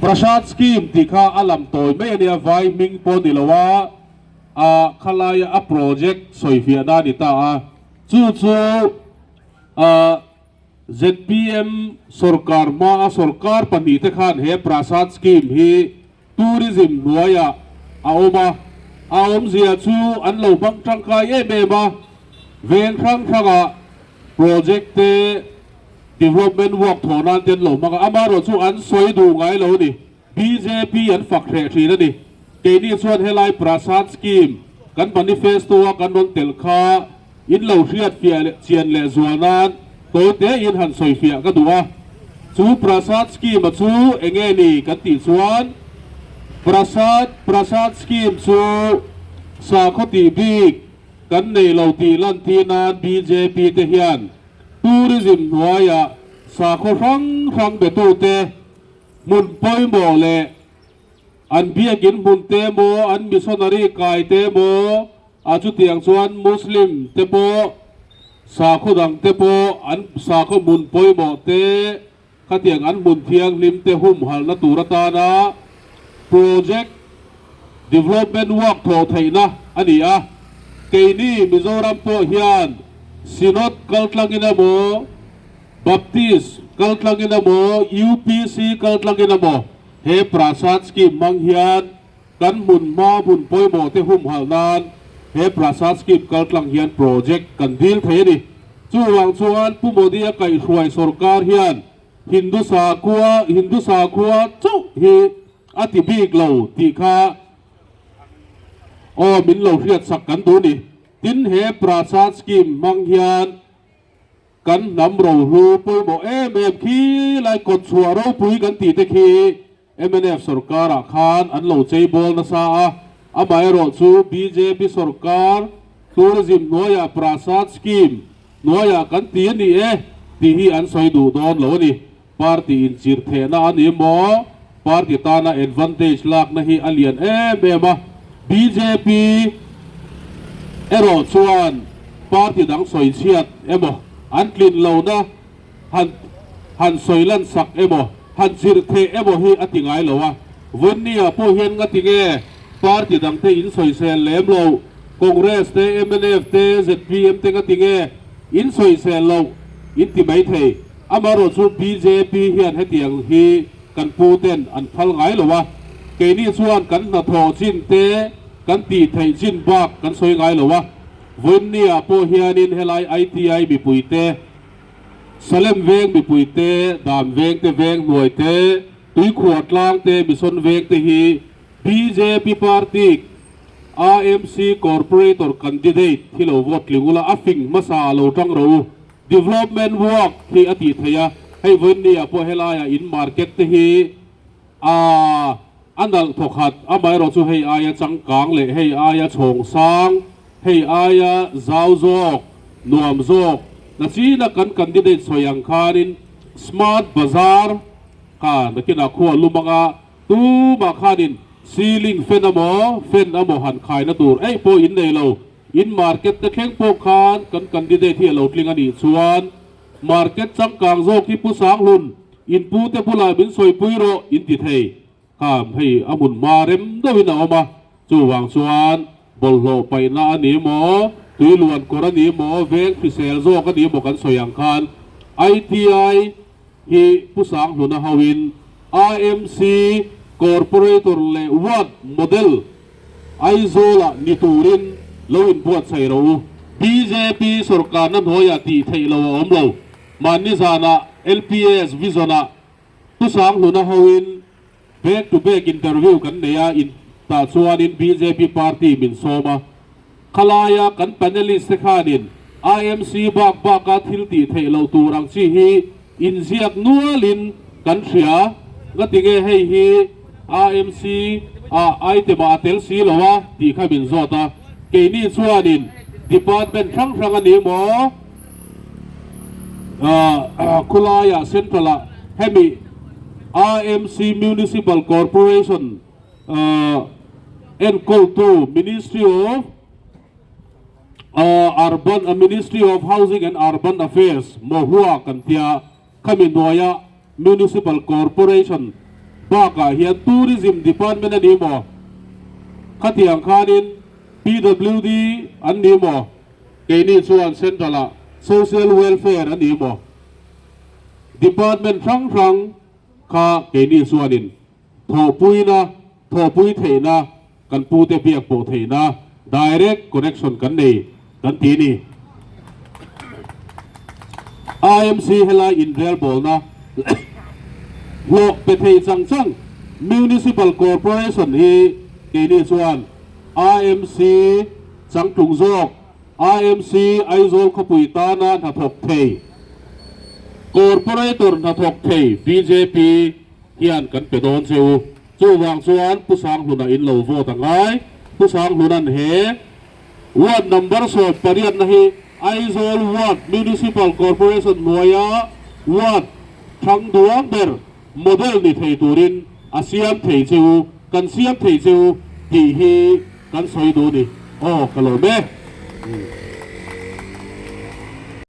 Prasad Scheme tih kha a lam tawi mai a nia, vai hming pawh ni lo a, a khalaia a project sawifiahna a ni ta a, chu chu a zpm sorkar hmaa sorkar pahnihte khan he Prasad Scheme hi Tourism hnuaiah a awm a, a awmzia chu an lo hmang tangkai em em a, veng hrang hrangah project te development work thawh nan te an lo hmang a, amaherawh chu an sawi duh ngai lo a ni, bjp an fak hreh thin a ni. Keini chuan helai Prasad scheme kan manifesto a kan rawn telh kha In lo hriat fiah leh chian leh zual nan tawi tein han sawi fiah ka duh a. Chu Prasad Scheme-a chu eng nge ni kan tih chuan Prasad Prasad Scheme chu sakhaw tih bik kan nei lo tih lantir nan bjp te hian tourism hnuaiah sakhaw hrang hrang betute hmun pawimawh leh an biakin hmun te maw an missionary kai te maw A chutiang chuan Muslim te pawh, sakhaw dang te pawh an sakhaw hmun pawimawh te, khatiang an hmun thianghlim te humhalhna tur atana project development work thawh theihna a ni a. Keini Mizoram pawh hian Synod kaltlangin emaw, Baptist kaltlangin emaw, UPC kaltlangin emaw he Prasad Scheme hmang hian Kan hmun hma hmun pawimawh te humhalh nan he Prasad Scheme kaltlang hian project kan dil thei a ni. Chuvang chuan Pu Modi a kaihhruai sorkar hian Hindu sakhua Hindu sakhua chauh hi a ti bik lo tih kha aw min lo hriatsak kan duh ni. Tin he Prasad Scheme hmang hian Kan hnam rohlu pawimawh em em khi lai kawtchhuah ropui kan tih te khi mnf sorkarah khan an lo cheibawl nasa a, amaherawh chu bjp sorkar tourism hnuaiah Prasad scheme hnuaiah kan ti a ni e tih hi an sawi duh dawn lo a ni. Party inchirh thehna a ni maw? Party tana advantage lakna hi a lian em em a, bjp erawh chuan party dang sawi chhiat emaw, an tlin lohna han han sawi lan sak emaw, han chirh theh emaw hi a ti ngai lo a. Vawinia pawh hian nga tinge party dangte in sawisel lem lo, Congress te, mnf te, zpm te nga tinge in sawisel loh in ti mai thei. Amaherawh chu bjp hian hetiang hi kan pu ten an phal ngai lo a, keini chuan kan hnathawh chin te kan tih theih chin bak kan sawi ngai lo a, Vawiinniah pawh hianin helai ITI mipui te, Salem veng mipui te, Dan veng te veng hnuai te, Tuikhuah tlang te, Mission veng te hi bjp party AMC Corporator candidate hi lo vote tling ula a fing hmasa lo tang rawh u. Development work hi a tih theih a, hei vawiinniah pawh helaiah in market te hi a a nalh thawkhat, amaherawh chu hei aia changkang leh hei aia chhawng sang, hei aia zau zawk, nuam zawk na china kan candidate sawi ang khanin smart bazaar kha nakinah khua lum anga tumah khanin ceiling fan emaw fan emaw han khaina tur eih pawh in nei lo. In market te thleng pawh khan kan candidate hi a lo tling a nih chuan market changkang zawk hi Pu Sanghlun in pu te bulah min sawipui rawh in ti thei kha hei a hmun hma rem deuhin a awm a, chuvang chuan bawlhhlawh paihna a ni maw, tui luan kawr a ni maw, veng hrisel zawk a ni maw kan sawi ang khan ITI hi Pu Sanghluna hoin AMC Corporator leh Ward Model Aizawlah ni turin lo inbuatsaih rawh u. Bjp sorkarna hnuaiah tih theih lo a awm lo. Mahni zanah LPS Vision-ah Pu Sanghluna hoin back to back interview kan nei a, in tah chuanin bjp party min sawm a. Khalaia kan panelist te khanin IMC bak baka thil tih theih loh tur ang chi hi Inziak nualin kan hria, ngatinge hei hi AMC ah item ah a tel si lo a tih kha min zawt a, keini chuanin department hrang hrang a ni maw khawlaiah central ah hemi AMC Municipal Corporation enkawltu Ministry of Urban Ministry of Housing and Urban Affairs, MOHUA, kan tia, khami hnuaia Municipal Corporation Bakah hian Tourism Department a ni maw? Khatiang khanin PWD an ni maw? Keini chuan Central ah Social Welfare a ni maw? Department hrang hrang kha keini chuanin thawhpuina, thawhpui theihna, kan pute biak pawh theihna direct connection kan nei kan ti ni. IMC helai inrelbawlna hlawh pe thei chang chang Municipal Corporation hi keini chuan IMC changtlung zawk IMC Aizawl khawpui tana hnathawk thei Corporator hnathawk thei bjp hian kan pe dawn che u. Chuvang chuan Pu Sanghluna in lo vote a ngai. Pu Sanghlun-a'n he Ward number 18 na hi Aizawl Ward Municipal Corporation hnuaia Ward thang duang ber model ni thei turin a siam thei che u, kan siam thei che u tih hi kan sawi duh ni. Aw ka lawm e.